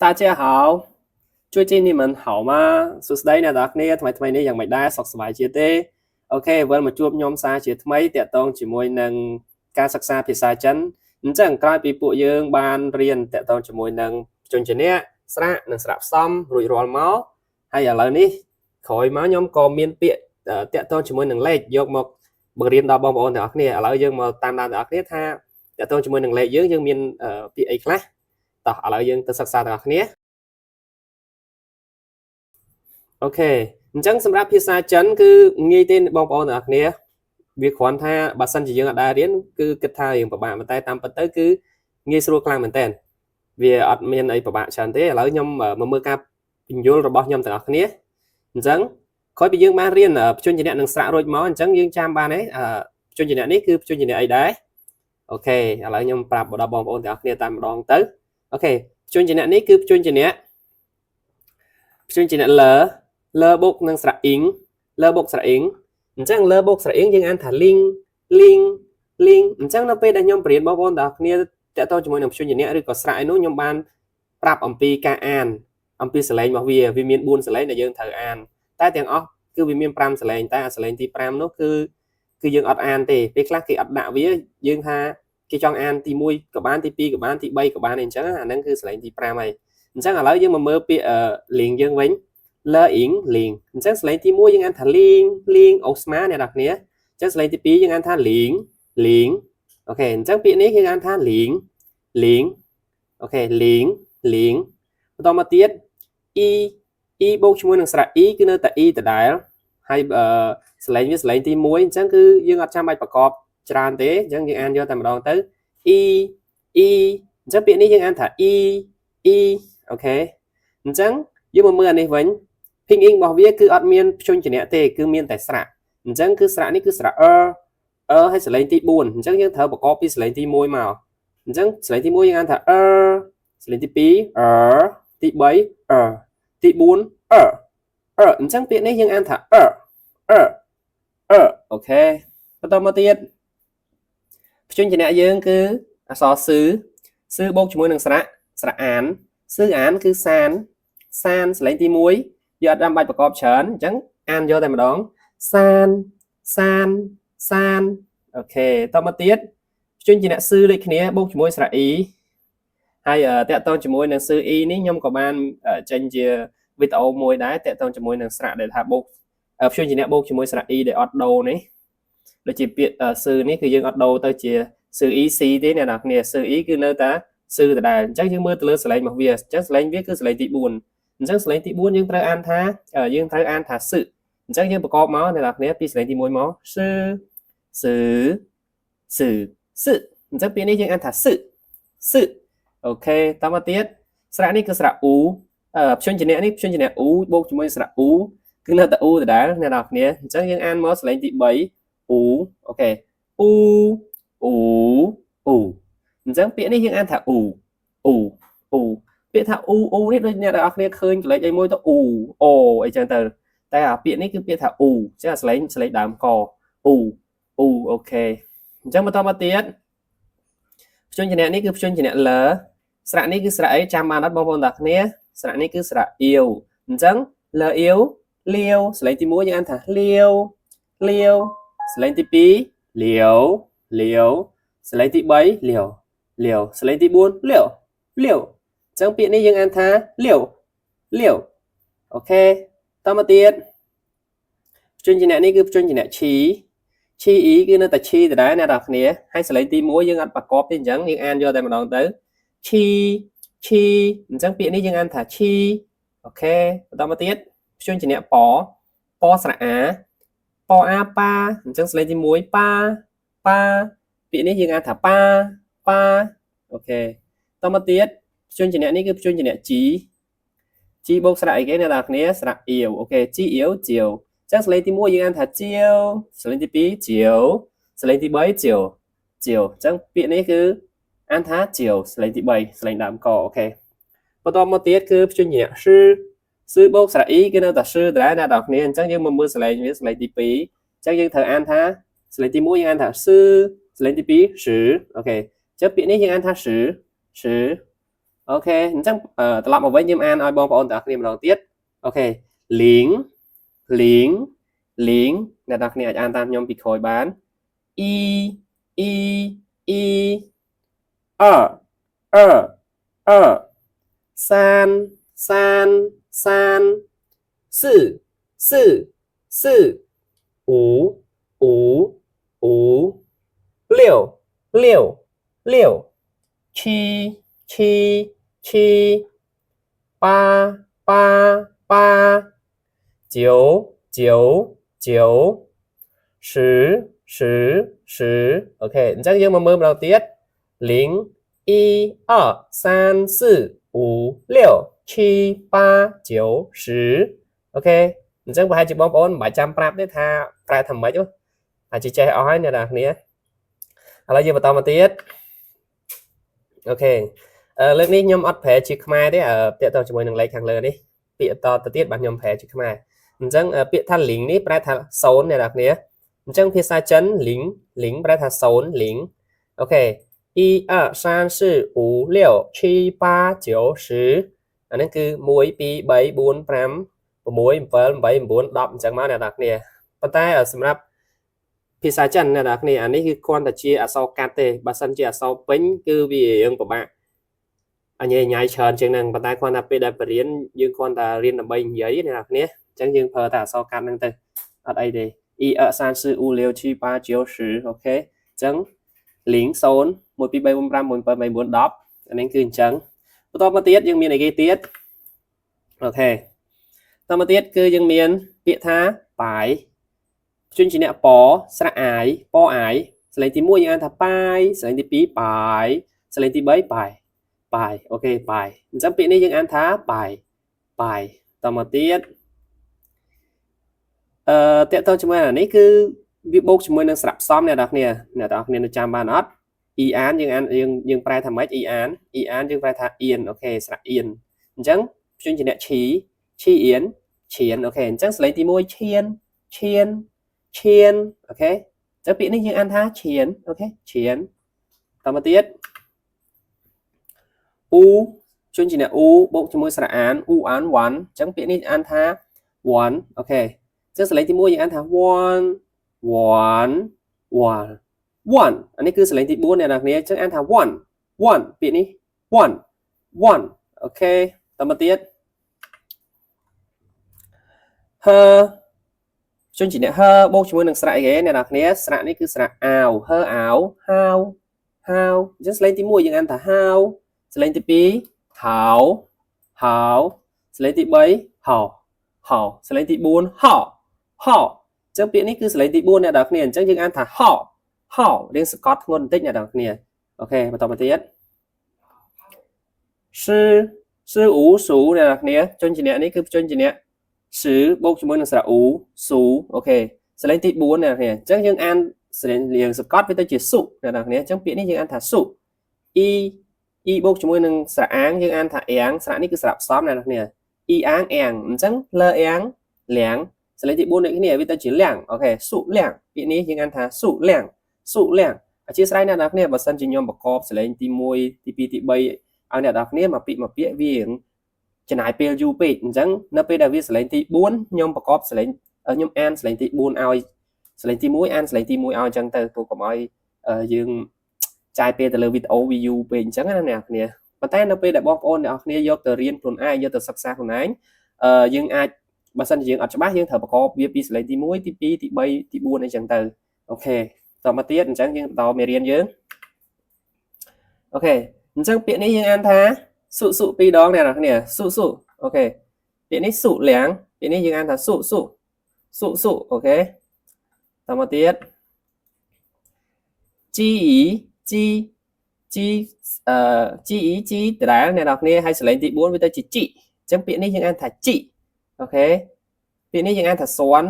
大家好，最近你们好吗 សួស្តីអ្នកទាំងអស់គ្នាថ្មីថ្មីនេះយ៉ាងម៉េចដែរសុខសប្បាយជាទេ OK វិលមកជួបខ្ញុំសាជាថ្មីតាក់ទងជាមួយនឹងការសិក្សាភាសាចិនអញ្ចឹងក្រោយពីពួកយើងបានរៀនតាក់ទងជាមួយនឹងព្យញ្ជនៈស្រៈនិងស្រៈផ្សំរួចរាល់មកហើយឥឡូវនេះក្រោយមកខ្ញុំក៏មានពាក្យតាក់ទងជាមួយនឹងលេខយកមកបង្រៀនដល់បងប្អូនទាំងអស់គ្នាឥឡូវយើងមកតាមដានទាំងអស់គ្នាថាតាក់ទងជាមួយនឹងលេខយើងយើងមានពាក្យអីខ្លះតោះឥឡូវយើងទៅសិក្សាទាំងអស់គ្នា OK អញ្ចឹងសម្រាប់ភាសាចិនគឺងាយទេបងប្អូនទាំងអស់គ្នាវាគ្រាន់ថាបើសិនជាយើងអត់ដែលរៀនគឺគិតថារៀងពិបាកប៉ុន្តែតាមពិតទៅគឺងាយស្រួលខ្លាំងមែនតើវាអត់មានអីពិបាកច្រើនទេឥឡូវខ្ញុំមកមើលការពន្យល់របស់ខ្ញុំទាំងអស់គ្នាអញ្ចឹងក្រោយពីយើងបានរៀនព្យញ្ជនៈនិងស្រៈរួចមកអញ្ចឹងយើងចាំបានទេព្យញ្ជនៈនេះគឺព្យញ្ជនៈអីដែរ OK ឥឡូវខ្ញុំប្រាប់ដល់បងប្អូនទាំងអស់គ្នាតាមម្ដងទៅ OK ព្យញ្ជនៈនេះគឺព្យញ្ជនៈល លបូកនឹងស្រៈអ៊ីងលបូកស្រៈអ៊ីងអញ្ចឹងលបូកស្រៈអ៊ីងយើងអានថាលីងលីងលីងអញ្ចឹងនៅពេលដែលខ្ញុំបរៀនបងប្អូនទាំងអស់គ្នាតាក់ទងជាមួយនឹងព្យញ្ជនៈឬក៏ស្រៈឯនោះខ្ញុំបានប្រាប់អំពីការអានអំពីសលេងរបស់វាវាមាន4សលេងដែលយើងត្រូវអានតែទាំងអស់គឺវាមាន5សលេងតែអាសលេងទី5នោះគឺយើងអត់អានទេពេលខ្លះគេអត់ដាក់វាយើងថាគេចង់អានទី1ក៏បានទី2ក៏បានទី3ក៏បានអីអញ្ចឹងអាហ្នឹងគឺសលេងទី5ហើយអញ្ចឹងឥឡូវយើងមកមើលពាក្យលីងយើងវិញលអ៊ីងលីងអញ្ចឹងសលេងទី1យើងអានថាលីងលីងអូស្មាអ្នកនរគ្នាអញ្ចឹងសលេងទី2យើងអានថាលីងលីង OK អញ្ចឹងពាក្យនេះយើងអានថាលីងលីង OK លីងលីងបន្តមកទៀតអ៊ីអ៊ីបូកជាមួយនឹងស្រៈអ៊ីគឺនៅតែអ៊ីដដែលហើយសលេងវាសលេងទី1អញ្ចឹងគឺយើងអត់ចាំបាច់ប្រកបច្រើនទេអញ្ចឹងយើងអានយកតែម្ដងទៅអ៊ីអ៊ីអញ្ចឹងពាក្យនេះយើងអានថាអ៊ីអ៊ី OK អញ្ចឹងយើងមកមើលអានេះវិញ 拼音របស់វាគឺអត់មានព្យញ្ជនៈទេគឺមានតែស្រៈអញ្ចឹងគឺស្រៈនេះគឺស្រៈអឺអឺហើយសលេងទី4អញ្ចឹងយើងត្រូវប្រកបពីសលេងទី1មកអញ្ចឹងសលេងទី1យើងអានថាអឺសលេងទី2អឺទី3អឺទី4អឺអឺអញ្ចឹងពាក្យនេះយើងអានថាអឺអឺអឺ OK បន្តមកទៀតព្យញ្ជនៈយើងគឺអក្សរសឺសឺបូកជាមួយនឹងស្រៈស្រៈអានសឺអានគឺសានសានសលេងទី1យើងអត់ចាំបាច់ប្រកបច្រើនអញ្ចឹងអានយកតែម្ដងសានសានសាន OK តមកទៀតព្យញ្ជនៈសឺដូចគ្នាបូកជាមួយស្រៈអ៊ីហើយតាក់ទងជាមួយនឹងសឺអ៊ីនេះខ្ញុំក៏បានចេញជាវីដេអូមួយដែរតាក់ទងជាមួយនឹងស្រៈដែលថាបូកព្យញ្ជនៈបូកជាមួយស្រៈអ៊ីដែលអត់ដូរនេះដូចជាពាក្យសឺនេះគឺយើងអត់ដូរទៅជាសឺអ៊ីស៊ីទេអ្នកនរគ្នាសឺអ៊ីគឺនៅតែសឺដដែលអញ្ចឹងយើងមើលទៅលើសលេងរបស់វាអញ្ចឹងសលេងវាគឺសលេងទី4អញ្ចឹងសលេងទី4យើងត្រូវអានថាយើងត្រូវអានថាសឹអញ្ចឹងយើងប្រកបមកអ្នកនរគ្នាពីសលេងទី1មកសឺសឺសឺសឹអញ្ចឹងពាក្យនេះយើងអានថាសឹសឹ OK តមកទៀតស្រៈនេះគឺស្រៈអ៊ូព្យញ្ជនៈនេះព្យញ្ជនៈអ៊ូបូកជាមួយស្រៈអ៊ូគឺនៅតែអ៊ូដដែលអ្នកនរគ្នាអញ្ចឹងយើងអានមកសលេងទី3អ៊ូ OK អ៊ូអ៊ូអ៊ូអញ្ចឹងពាក្យនេះយើងអានថាអ៊ូអ៊ូអ៊ូពាក្យថាអ៊ូអ៊ូនេះដូចអ្នកទាំងអស់គ្នាឃើញកលេចអីមួយទៅអ៊ូអូអីចឹងទៅតែអាពាក្យនេះគឺពាក្យថាអ៊ូអញ្ចឹងអាសលេងសលេងដើមកអ៊ូអ៊ូ OK អញ្ចឹងបន្តមកទៀតព្យញ្ជនៈនេះគឺព្យញ្ជនៈលស្រៈនេះគឺស្រៈអីចាំបានអត់បងប្អូនទាំងគ្នាស្រៈនេះគឺស្រៈអៀវអញ្ចឹងលអៀវលាវសលេងទី1យើងអានថាលាវលាវសលេងទី2លាវលាវសលេងទី3លាវលាវសលេងទី4លាវលាវអញ្ចឹងពាក្យនេះយើងអានថាលាវលាវ OK តមកទៀតព្យញ្ជនៈនេះគឺព្យញ្ជនៈឈីឈីអ៊ីគឺនៅតែឈីដដែលអ្នកនរគ្នាហើយសលេងទី1យើងអត់ប្រកបទេអញ្ចឹងយើងអានយកតែម្ដងទៅឈីឈីអញ្ចឹងពាក្យនេះយើងអានថាឈី OK បន្តមកទៀតព្យញ្ជនៈប៉ប៉ស្រៈអាប៉អាប៉ាអញ្ចឹងសលេងទី1ប៉ាប៉ាពាក្យនេះយើងអានថាប៉ាប៉ា OK តមកទៀតព្យញ្ជនៈនេះគឺព្យញ្ជនៈជីជីបូកស្រៈអីគេអ្នកនរគ្នាស្រៈអៀវ OK ជីអៀវជាវអញ្ចឹងសលេងទី1យើងអានថាជាវសលេងទី2ជាវសលេងទី3ជាវជាវអញ្ចឹងពាក្យនេះគឺអានថាជាវសលេងទី3សលេងដើមក OK បន្តមកទៀតគឺព្យញ្ជនៈសឺសឺបូកស្រៈអ៊ីគឺនៅតែសឺដដែលអ្នកនរគ្នាអញ្ចឹងយើងមកមើលសលេងវាសលេងទី2អញ្ចឹងយើងត្រូវអានថាសលេងទី1យើងអានថាសឺសលេងទី2សឺ OK អញ្ចឹងពាក្យនេះយើងអានថាសឺសឺ OK អញ្ចឹងត្រឡប់មកវិញខ្ញុំអានឲ្យបងប្អូនទាំងអស់គ្នាម្ដងទៀត OK 零零零អ្នកទាំងអស់គ្នាអាចអានតាមខ្ញុំពីក្រោយបាន一一一二二二三三三四四四五五五六六六七七七八八八九九九十十十 OK អញ្ចឹងយើងមកមើលម្ដងទៀត零一二三四五六七八九十 OK អញ្ចឹងប្រហែលជាបងប្អូនមិនបាច់ចាំប្រាប់ទេថាប្រែថាម៉េចទេអាចជាចេះអស់ហើយអ្នកនរគ្នាឥឡូវយើងបន្តមកទៀត OK លើកនេះខ្ញុំអត់ប្រែជាខ្មែរទេទាក់ទងជាមួយនឹងលេខខាងលើនេះពាក្យតទៅទៀតបាទខ្ញុំប្រែជាខ្មែរអញ្ចឹងពាក្យថា 零 នេះប្រែថា0អ្នកនរគ្នាអញ្ចឹងភាសាចិន 零 零 ប្រែថា0 零 OK 一二三四五六七八九十អានេះគឺ1 2 3 4 5 6 7 8 9 10អញ្ចឹងមកអ្នកនរគ្នាប៉ុន្តែសម្រាប់ភាសាចិនអ្នកនរគ្នាអានេះគឺគ្រាន់តែជាអក្សរកាត់ទេបើសិនជាអក្សរពេញគឺវារៀងពិបាកអញញ៉ៃច្រើនជាងហ្នឹងប៉ុន្តែគ្រាន់តែពេលដែលបរៀនយើងគ្រាន់តែរៀនដើម្បីនិយាយអ្នកនរគ្នាអញ្ចឹងយើងប្រើតែអក្សរកាត់ហ្នឹងទៅអត់អីទេ一二三四五六七八九十 OK អញ្ចឹង零 0 1 2 3 4 5 6 7 8 9 10អានេះគឺអញ្ចឹងបន្តមកទៀតយើងមានអីគេទៀត OK តមកទៀតគឺយើងមានពាក្យថាបាយព្យញ្ជនៈពស្រៈអាយពអាយសលេងទី1យើងអានថាបាយសលេងទី2បាយសលេងទី3បាយបាយ OK បាយអញ្ចឹងពាក្យនេះយើងអានថាបាយបាយតមកទៀតតកតជាមួយអានេះគឺវាបូកជាមួយនឹងស្រៈផ្សំអ្នកនរគ្នាអ្នកនរគ្នានៅចាំបានអត់អ៊ីអានយើងអានយើងយើងប្រែថាម៉េចអ៊ីអានអ៊ីអានយើងប្រែថាអៀន OK ស្រៈអៀនអញ្ចឹងព្យញ្ជនៈឈីឈីអៀនឈៀន OK អញ្ចឹងសលេងទី1ឈៀនឈៀនឈៀន OK អញ្ចឹងពាក្យនេះយើងអានថាឈៀន OK ឈៀនតមកទៀតអ៊ូជនជាអ្នកអ៊ូបូកជាមួយស្រៈអានអ៊ូអានវ៉ាន់អញ្ចឹងពាក្យនេះអានថា one OK អញ្ចឹងសលេងទី1យើងអានថា one one one one អានេះគឺសលេងទី4អ្នកនរគ្នាអញ្ចឹងអានថា one one ពាក្យនេះ one one OK តមកទៀតហឺជនជាអ្នកហឺបូកជាមួយនឹងស្រៈអីគេអ្នកនរគ្នាស្រៈនេះគឺស្រៈអាវហឺអាវហាវហាវអញ្ចឹងសលេងទី1យើងអានថាហាវសលេងទី2ហៅហៅសលេងទី3ហៅហៅសលេងទី4ហៅហៅអញ្ចឹងពាក្យនេះគឺសលេងទី4អ្នកនរគ្នាអញ្ចឹងយើងអានថាហៅហៅរៀងសកត់ធ្ងន់បន្តិចអ្នកនរគ្នា OK បន្តមកទៀតសឺសឺអ៊ូស៊ូអ្នកនរគ្នាជនជាអ្នកនេះគឺជនជាអ្នកសឺបូកជាមួយនឹងស្រៈអ៊ូស៊ូ OK សលេងទី4អ្នកនរគ្នាអញ្ចឹងយើងអានសលេងរៀងសកត់វាទៅជាសុអ្នកនរគ្នាអញ្ចឹងពាក្យនេះយើងអានថាសុអ៊ីអ៊ីបូកជាមួយនឹងស្រៈអាងយើងអានថាអៀងស្រៈនេះគឺស្រៈផ្សំអ្នកនរគ្នាអ៊ីអាងអៀងអញ្ចឹងលើអៀងលៀងសលេងទី4ដូចគ្នាវាទៅជាលៀង OK សុលៀងពាក្យនេះយើងអានថាសុលៀងសុលៀងអធិស្ឋានអ្នកនរគ្នាបើសិនជាខ្ញុំប្រកបសលេងទី1ទី2ទី3ឲ្យអ្នកនរគ្នាមកពាក្យមកពាក្យវាចំណាយពេលយូរពេកអញ្ចឹងនៅពេលដែលវាសលេងទី4ខ្ញុំប្រកបសលេងខ្ញុំអានសលេងទី4ឲ្យសលេងទី1អានសលេងទី1ឲ្យអញ្ចឹងទៅព្រោះកុំឲ្យយើងចាយពេលទៅលើវីដេអូវាយូរពេកអញ្ចឹងណាអ្នកគ្នាប៉ុន្តែនៅពេលដែលបងប្អូនអ្នកគ្នាយកទៅរៀនខ្លួនឯងយកទៅសិក្សាខ្លួនឯងយើងអាចបើសិនជាយើងអត់ច្បាស់យើងត្រូវប្រកបវាពីសលេងទី1ទី2ទី3ទី4អីចឹងទៅ OK តមកទៀតអញ្ចឹងយើងបន្តមេរៀនយើង OK អញ្ចឹងពាក្យនេះយើងអានថាសុសុពីរដងអ្នកនរគ្នាសុសុ OK ពាក្យនេះសុលៀងពាក្យនេះយើងអានថាសុសុសុសុ OK តមកទៀត G G G អឺ G E G ដដែលអ្នកនរគ្នាហើយសលេងទី4វាទៅជា G អញ្ចឹងពាក្យនេះយើងអានថា G OK ពាក្យនេះយើងអានថាសន់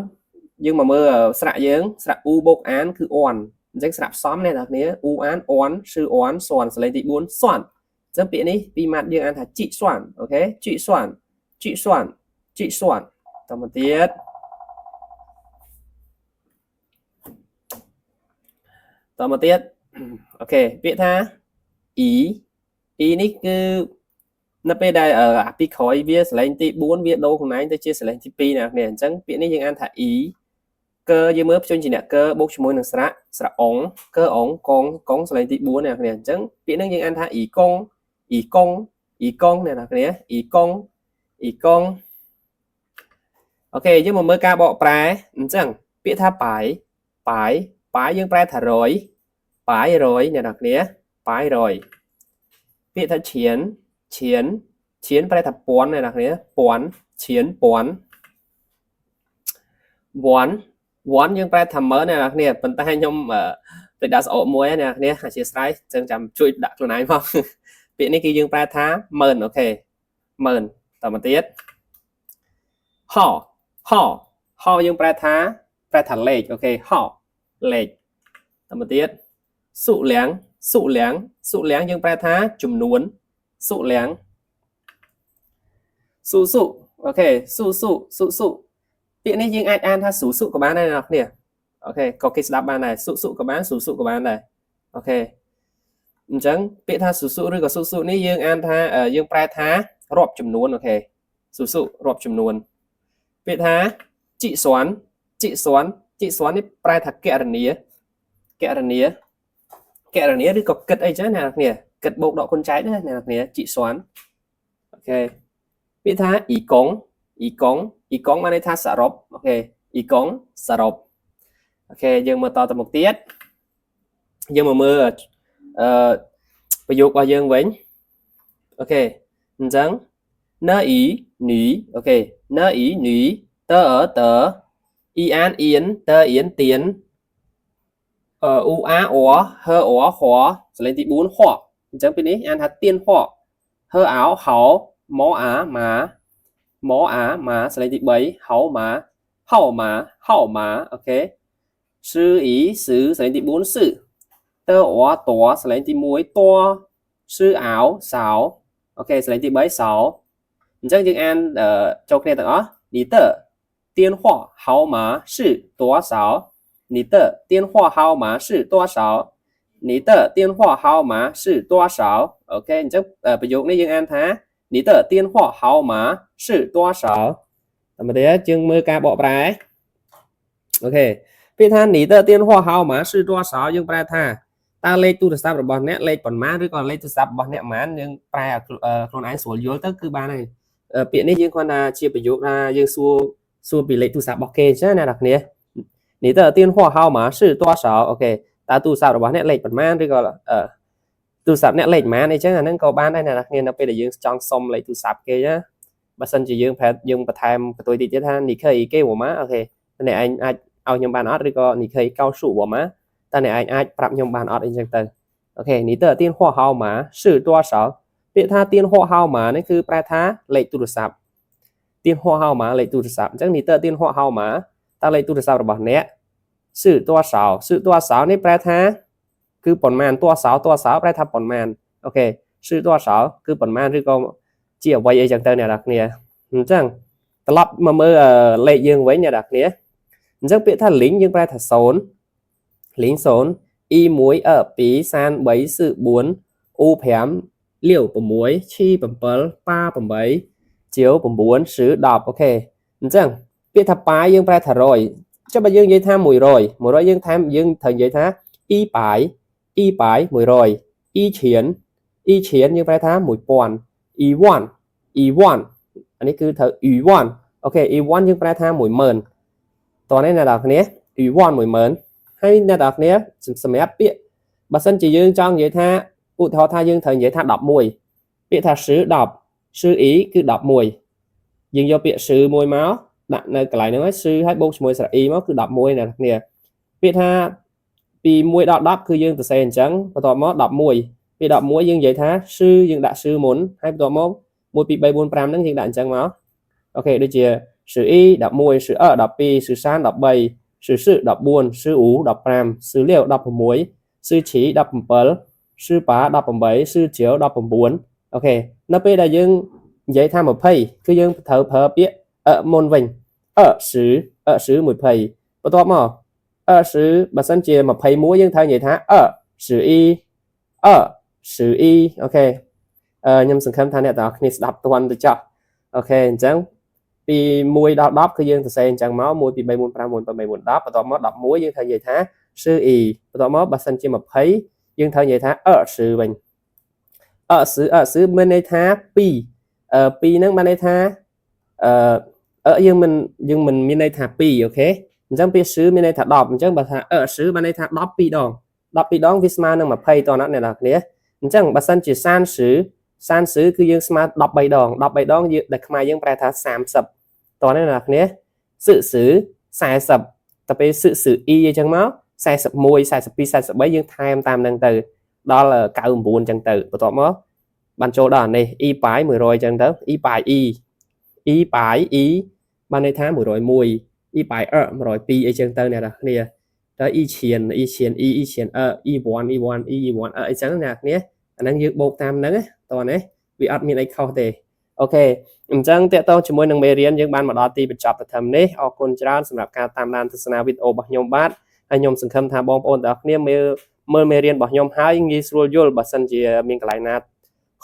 យើងមកមើលស្រៈយើងស្រៈ U បូកអានគឺអនអញ្ចឹងស្រៈផ្សំអ្នកនរគ្នា U អានអនឈឺអនសន់សលេងទី4សន់អញ្ចឹងពាក្យនេះពីរម៉ាត់យើងអានថាជីសន់ OK ជីសន់ជីសន់ជីសន់តមកទៀតតមកទៀត OK ពាក្យថា e e នេះគឺ នៅពេលដែលអាពីក្រោយវាសលេងទី4វាដូរខ្លួនឯងទៅជាសលេងទី2ណាគ្នាអញ្ចឹងពាក្យនេះយើងអានថា e កើយើងមើលព្យញ្ជនៈកើបូកជាមួយនឹងស្រៈស្រៈអងកើអងកងកងសលេងទី4អ្នកគ្នាអញ្ចឹងពាក្យនេះយើងអានថាអ៊ីកងអ៊ីកងអ៊ីកងអ្នកគ្នាអ៊ីកងអ៊ីកង OK យើងមកមើលការបកប្រែអញ្ចឹងពាក្យថា 百 百 百 យើងប្រែថារយ 百 រយអ្នកនរគ្នា 百 រយពាក្យថា 千 千 千 ប្រែថាពាន់អ្នកនរគ្នាពាន់ 千 ពាន់ 万 万 យើងប្រែថាម៉ឺនអ្នកនរគ្នាប៉ុន្តែខ្ញុំទៅដាក់ស្អកមួយអ្នកនរគ្នាអធិស្ឋានចឹងចាំជួយដាក់ខ្លួនឯងផងពាក្យនេះគឺយើងប្រែថាម៉ឺន OK ម៉ឺនតមកទៀត 号 号 号 យើងប្រែថាប្រែថាលេខ OK 号 លេខតមកទៀត 数量 数量 数量 យើងប្រែថាចំនួន 数量 数数 OK 数数 数数 ពាក្យនេះយើងអាចអានថាស៊ូស៊ុក៏បានដែរអ្នកនរ OK ក៏គេស្ដាប់បានដែរស៊ុស៊ុក៏បានស៊ូស៊ុក៏បានដែរ OK អញ្ចឹងពាក្យថាស៊ូស៊ុឬក៏ស៊ុស៊ុនេះយើងអានថាយើងប្រែថារាប់ចំនួន OK 数数 រាប់ចំនួនពាក្យថា 计算 计算 计算 នេះប្រែថាគណនាគណនាគណនាឬក៏គិតអីចឹងអ្នកនរគិតបូកដកគុណចែកណាអ្នកនរ 计算 OK ពាក្យថា 一共 一共 一共 បានន័យថាសរុប OK 一共 សរុប OK យើងមើលតទៅមុខទៀតយើងមកមើលអឺប្រយោគរបស់យើងវិញ OK អញ្ចឹង n i នី OK n i នីតអតអ៊ីអានអៀនតអៀនទៀនអឺអ៊ូអាអហឺអហសលេងទី4ហអញ្ចឹងពីនេះអានថាទៀនហហឺអោហោម៉អាម៉ាម៉អាម៉ាសលេងទី3ហោម៉ាហោម៉ាហោម៉ា OK 十一十សលេងទី4是តអតសលេងទី1តសឺអោសោ OK សលេងទី3សោអញ្ចឹងយើងអានចូលគ្នាទាំងអស់你的电话号码是多少你的电话号码是多少你的电话号码是多少 OK អញ្ចឹងប្រយោគនេះយើងអានថា你的电话号码是多少តាមទៀតយើងមើលការបកប្រែ OK ពាក្យថា你的电话号码是多少យើងប្រែថាតើលេខទូរស័ព្ទរបស់អ្នកលេខប៉ុន្មានឬក៏លេខទូរស័ព្ទរបស់អ្នកប៉ុន្មានយើងប្រែឲ្យខ្លួនឯងស្រួលយល់ទៅគឺបានហើយពាក្យនេះយើងគ្រាន់តែជាប្រយោគថាយើងសួរសួរពីលេខទូរស័ព្ទរបស់គេអញ្ចឹងណាអ្នកគ្នា你的电话号码是多少 OK តើទូរស័ព្ទរបស់អ្នកលេខប៉ុន្មានឬក៏ទូរស័ព្ទអ្នកលេខប៉ុន្មានអីចឹងអាហ្នឹងក៏បានដែរអ្នកគ្នានៅពេលដែលយើងចង់សុំលេខទូរស័ព្ទគេណាបើសិនជាយើងប្រែយើងបន្ថែមបន្ទុយតិចទៀតថា你可以给我吗 OK អ្នកឯងអាចឲ្យខ្ញុំបានអត់ឬក៏你可以告诉我吗តើអ្នកឯងអាចប្រាប់ខ្ញុំបានអត់អីចឹងទៅ OK 你的电话号码是多少ពាក្យថា电话号码នេះគឺប្រែថាលេខទូរស័ព្ទ电话号码លេខទូរស័ព្ទអញ្ចឹង你的电话号码តើលេខទូរស័ព្ទរបស់អ្នក是多少是多少នេះប្រែថាគឺប៉ុន្មាន多少多少ប្រែថាប៉ុន្មាន OK 是多少គឺប៉ុន្មានឬក៏ជាអ្វីអីចឹងទៅអ្នកនរគ្នាអញ្ចឹងត្រឡប់មកមើលលេខយើងវិញអ្នកនរគ្នាអញ្ចឹងពាក្យថា 零 យើងប្រែថា0零0 一 1 二 2 3 3 4 5 6 7 8 9 10 10 OK អញ្ចឹងពាក្យថា 百 យើងប្រែថា100ចុះបើយើងនិយាយថា100 100យើងថែមយើងត្រូវនិយាយថា一百一百 100一千一千 យើងប្រែថា1000一万一万 អានេះគឺត្រូវ一萬 OK 一萬 យើងប្រែថា10000តោះនេះអ្នកនរគ្នា一萬 10000ហើយអ្នកនរគ្នាសម្រាប់ពាក្យបើសិនជាយើងចង់និយាយថាឧទាហរណ៍ថាយើងត្រូវនិយាយថា11ពាក្យថា十 10十一 គឺ11យើងយកពាក្យ十មួយមកដាក់នៅកន្លែងហ្នឹងហើយ十ហើយបូកជាមួយស្រៈអ៊ីមកគឺ11អ្នកនរគ្នាពាក្យថាពី1ដល់10គឺយើងសរសេរអញ្ចឹងបន្ទាប់មក11ពី11យើងនិយាយថា十យើងដាក់十មុនហើយបន្ទាប់មក1 2 3 4 5ហ្នឹងយើងដាក់អញ្ចឹងមក OK ដូចជា十一 11十二 12十三 13十四 14十五 15十六 16十七 17十八 18十九 19 OK នៅពេលដែលយើងនិយាយថា20គឺយើងត្រូវប្រើពាក្យអមុនវិញ二十二十 20បន្ទាប់មក二十បើសិនជា21យើងត្រូវនិយាយថា二十一二十一 OK ខ្ញុំសង្ឃឹមថាអ្នកទាំងអស់គ្នាស្ដាប់ទាន់ទៅចោះOK អញ្ចឹងពី1ដល់10គឺយើងសរសេរអញ្ចឹងមក1 2 3 4 5 6 7 8 9 10បន្ទាប់មក11យើងត្រូវនិយាយថា十一បន្ទាប់មកបើសិនជា20យើងត្រូវនិយាយថា二十វិញ二十二十មានន័យថា22ហ្នឹងបានន័យថាអឺអឺយើងមិនមានន័យថា2OK អញ្ចឹងពាក្យ十មានន័យថា10អញ្ចឹងបើថា二十បានន័យថា10 2ដង12ដងវាស្មើនឹង20តោះណាអ្នកនរគ្នាអញ្ចឹងបើសិនជា30 30គឺយើងស្មើ13ដង13ដងយើងដែលខ្មែរយើងប្រែថា30តោះណាអ្នកនរគ្នា四十 40តែពេល四十一អញ្ចឹងមក41 42 43យើងថែមតាមនឹងទៅដល់99អញ្ចឹងទៅបន្ទាប់មកបានចូលដល់អានេះ 一百 100អញ្ចឹងទៅ 一百一 一百一បានន័យថា101一百二 102អីចឹងទៅអ្នកនរគ្នាទៅ 一千一千一一千二一万一万一一万二អីចឹងអ្នកនរគ្នាអាហ្នឹងយើងបូកតាមហ្នឹងតោះណាវាអត់មានអីខុសទេOK អញ្ចឹងតកតងជាមួយនឹងមេរៀនយើងបានមកដល់ទីបញ្ចប់ទៅត្រឹមនេះអរគុណច្រើនសម្រាប់ការតាមដានទស្សនាវីដេអូរបស់ខ្ញុំបាទហើយខ្ញុំសង្ឃឹមថាបងប្អូនទាំងអស់គ្នាមើលមើលមេរៀនរបស់ខ្ញុំហើយងាយស្រួលយល់បើសិនជាមានកន្លែងណា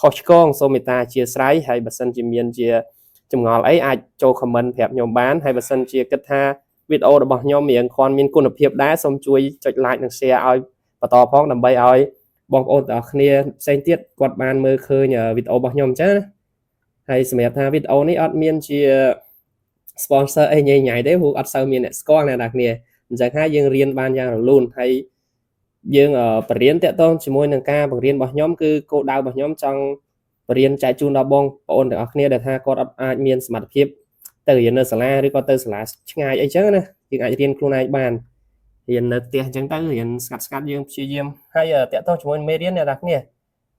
ខុសឆ្គងសូមមេត្តាអធ្យាស្រ័យហើយបើសិនជាមានជាចម្ងល់អីអាចចូល comment ប្រាប់ខ្ញុំបានហើយបើសិនជាគិតថាវីដេអូរបស់ខ្ញុំរៀងគ្រាន់មានគុណភាពដែរសូមជួយចុច like និង share ឲ្យបន្តផងដើម្បីឲ្យបងប្អូនទាំងអស់គ្នាផ្សេងទៀតគាត់បានមើលឃើញវីដេអូរបស់ខ្ញុំអញ្ចឹងណាហើយសម្រាប់ថាវីដេអូនេះអត់មានជា sponsor អីញ៉ៃញ៉ៃទេព្រោះអត់សូវមានអ្នកស្គាល់អ្នកនរគ្នាអញ្ចឹងហើយយើងរៀនបានយ៉ាងរលូនហើយយើងបរៀនតាក់ទងជាមួយនឹងការបង្រៀនរបស់ខ្ញុំគឺគោលដៅរបស់ខ្ញុំចង់បរៀនចែកជូនដល់បងប្អូនទាំងអស់គ្នាដែលថាគាត់អត់អាចមានសមត្ថភាពទៅរៀននៅសាលាឬក៏ទៅសាលាឆ្ងាយអីចឹងណាយើងអាចរៀនខ្លួនឯងបានរៀននៅផ្ទះអញ្ចឹងទៅរៀនស្កាត់ស្កាត់យើងព្យាយាមហើយតាក់ទងជាមួយមេរៀនអ្នកនរគ្នា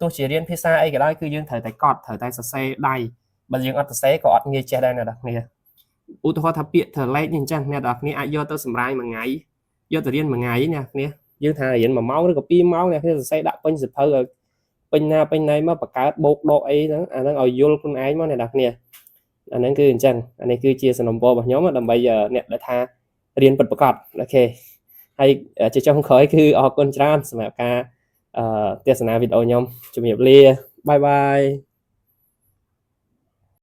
ទោះជារៀនភាសាអីក៏ដោយគឺយើងត្រូវតែកត់ត្រូវតែសរសេរដៃបើយើងអត់សរសេរក៏អត់ងាយចេះដែរអ្នកនរគ្នាឧទាហរណ៍ថាពាក្យធ្វើលេខនេះអញ្ចឹងអ្នកនរគ្នាអាចយកទៅសម្រាយមួយថ្ងៃយកទៅរៀនមួយថ្ងៃអ្នកគ្នាយើងថារៀន1ម៉ោងឬក៏2ម៉ោងអ្នកគ្នាសរសេរដាក់ពេញសៀវភៅឲ្យពេញណាពេញណៃមកបង្កើតបូកដកអីហ្នឹងអាហ្នឹងឲ្យយល់ខ្លួនឯងមកអ្នកនរគ្នាអាហ្នឹងគឺអញ្ចឹងអានេះគឺជាសំណូមពររបស់ខ្ញុំដើម្បីអ្នកដែលថារៀនពិតប្រាកដ OK ហើយជាចុងក្រោយគឺអរគុណច្រើនសម្រាប់ការទស្សនាវីដេអូខ្ញុំជំរាបលា bye bye.